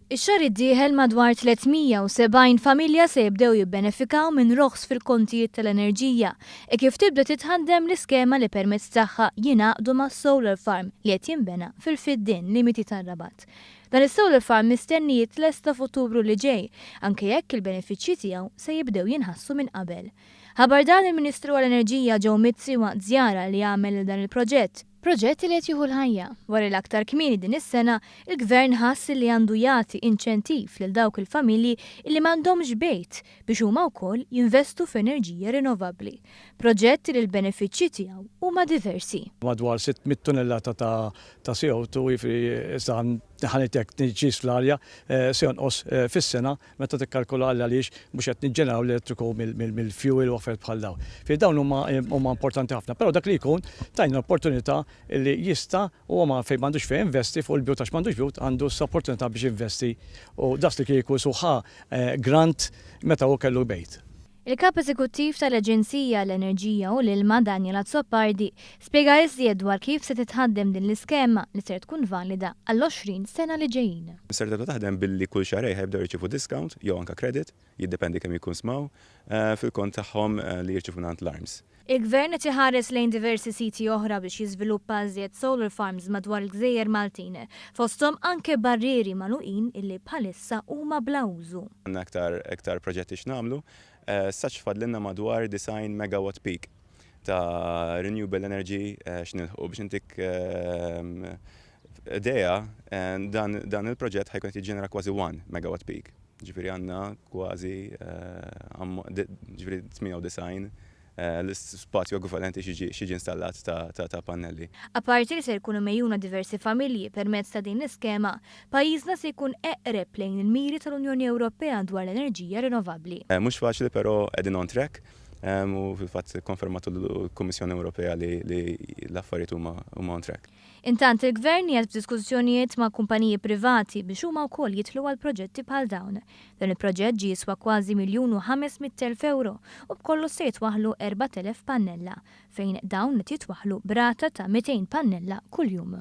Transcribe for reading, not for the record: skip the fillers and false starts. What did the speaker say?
Ix-xahar id-dieħel madwar 370 familja se jibdew jibbenefikaw minn roħs fil-kontijiet tal-enerġija hekk kif tibda titħaddem l-iskema li permezz tagħha jingħaqdu mas-solar farm li qed jinbena fil-Fiddien, limiti tar-Rabat. Dan is-solar farm mistenni jitlesta f'Ottubru li ġej, anke jekk il-benefiċċji tiegħu se jibdew jinħassu minn qabel. Ħabbar dan il-Ministru għall-Enerġija Joe Mizzi waqt żjara li għamel lil dan il-proġett. Proġett li qed jieħu l-ħajja, wara li aktar kmieni din is-sena, il-Gvern ħass li għandu jagħti inċentiv lil dawk il-familji li m'għandhomx bejt biex huma wkoll jinvestu f'enerġija rinnovabbli. Proġett li l-benefiċċji tiegħu huma diversi. Madwar 600 tunellata ta' CO2, jiġifieri issa ħa ngħid hekk tniġġis fl-arja se jonqos fis-sena meta tikkalkula għaliex mhux qed niġġeneraw l-elettriku mill-fuel u affarijiet bħal dawn. Fi dawn huma huma importanti ħafna, però dak li jkun tajna l-opportunità li jista' huwa ma fejn m'għandux fejn investi fuq il-bjut għax m'għandux bjut għandu issa opportunità biex investi u daqs li kieku su ħa grant meta hu kellu bejt. Il-Kap Eżekuttiv tal-Aġenzija għall-Enerġija u l-Ilma Daniel Azzopardi spjega iżjed dwar kif se titħaddem din l-iskema li ser tkun valida għall-20 sena li ġejjin. Ser tibda taħdem billi kull xahrejn ħa jibdew jirċievu discount jew anke credit, jiddependi kemm jikkonsmaw, fil-kont tagħhom li jirċievu mingħand l-ARMS. Il-Gvern qed iħares lejn diversi siti oħra biex jiżviluppa iżjed solar farms madwar il-gżejjer Maltin, fosthom anke barrieri magħluqin illi bħalissa huma bla użu. Għandna iktar iktar proġetti x'nagħmlu. S'għax fadlilna madwar 90 megawatt peak ta' renewable energy x'nilħqu. Biex intik idea, dan dan il-proġett ħa jkun qed jiġġenera kważi 1 megawatt peak. Ġifieri għandna kważi ġifieri 98 l-ispazju ekwivalenti x'jiġi installat ta' pannelli. Apparti li ser jkunu megħjuna diversi familji permezz ta' din l-iskema, pajjiżna se jkun eqreb lejn il-miri tal-Unjoni Ewropea dwar l-enerġija rinnovabbli. Mhux faċli però qegħdin on track u fil-fatt ikkonfermatu l-Kummissjoni Ewropea li l-affarijiet huma on track. Intant il-Gvern qiegħed f'diskussjonijiet ma' kumpaniji privati biex huma wkoll jidħlu għal proġetti bħal dawn. Dan il-proġett ġie jiswa kważi 1,500,000 ewro u b'kollox se jitwaħħlu 4,000 pannella, fejn dawn qed jitwaħħlu b'rata ta' 200 pannella kuljum.